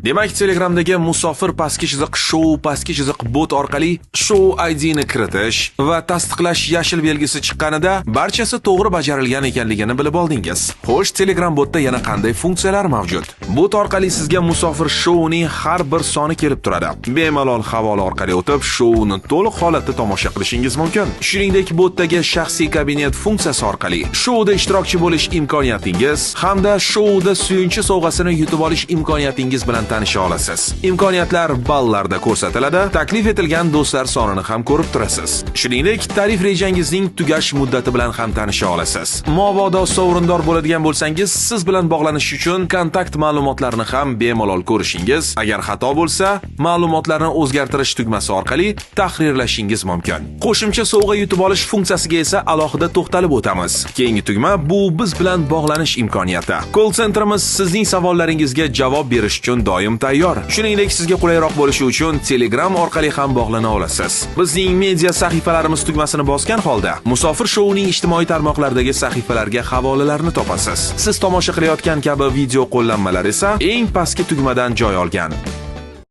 Demak, Telegramdagi musofir pastki chiziq shou pastki chiziq bot orqali shou ID ni kiritish va tasdiqlash yashil belgisi chiqqanida barchasi to'g'ri bajarilgan ekanligini bilib oldingiz. Xo'sh, Telegram botda yana qanday funksiyalar mavjud? Bot orqali sizga musofir shouning har bir soni kelib turadi. Bemalol havola orqali o'tib, shouni to'liq holatda tomosha qilishingiz mumkin. Shuningdek, botdagi shaxsiy kabinet funksiyasi orqali shouda ishtirokchi bo'lish imkoniyatingiz hamda shouda suyunchi sovg'asini yutib olish imkoniyatingiz bilan tanisha olasiz. Imkoniyatlar ballarda ko'rsatiladi, taklif etilgan do'stlar sonini ham ko'rib turasiz. Shuningdek, tarif rejangizning tugash muddati bilan ham tanisha olasiz. Mabodo sovrindor bo'ladigan bo'lsangiz, siz bilan bog'lanish uchun kontakt ma'lumotlarini ham bemalol ko'rishingiz, agar xato bo'lsa, ma'lumotlarni o'zgartirish tugmasi orqali tahrirlashingiz mumkin. Qo'shimcha sovg'a yutib olish funksiyasiga esa alohida to'xtalib o'tamiz. Keyingi tugma bu biz bilan bog'lanish imkoniyati. Call centerimiz sizning savollaringizga javob berish uchun doim tayyor. Shuningdek, sizga qulayroq bo'lishi uchun Telegram orqali ham bog'lana olasiz. Bizning media sahifalarimiz tugmasini bosgan holda Musofir shouning ijtimoiy tarmoqlardagi sahifalarga havolalarni topasiz. Siz tomosha qilayotgan kabi video qo'llanmalar esa eng pastki tugmadan joy olgan.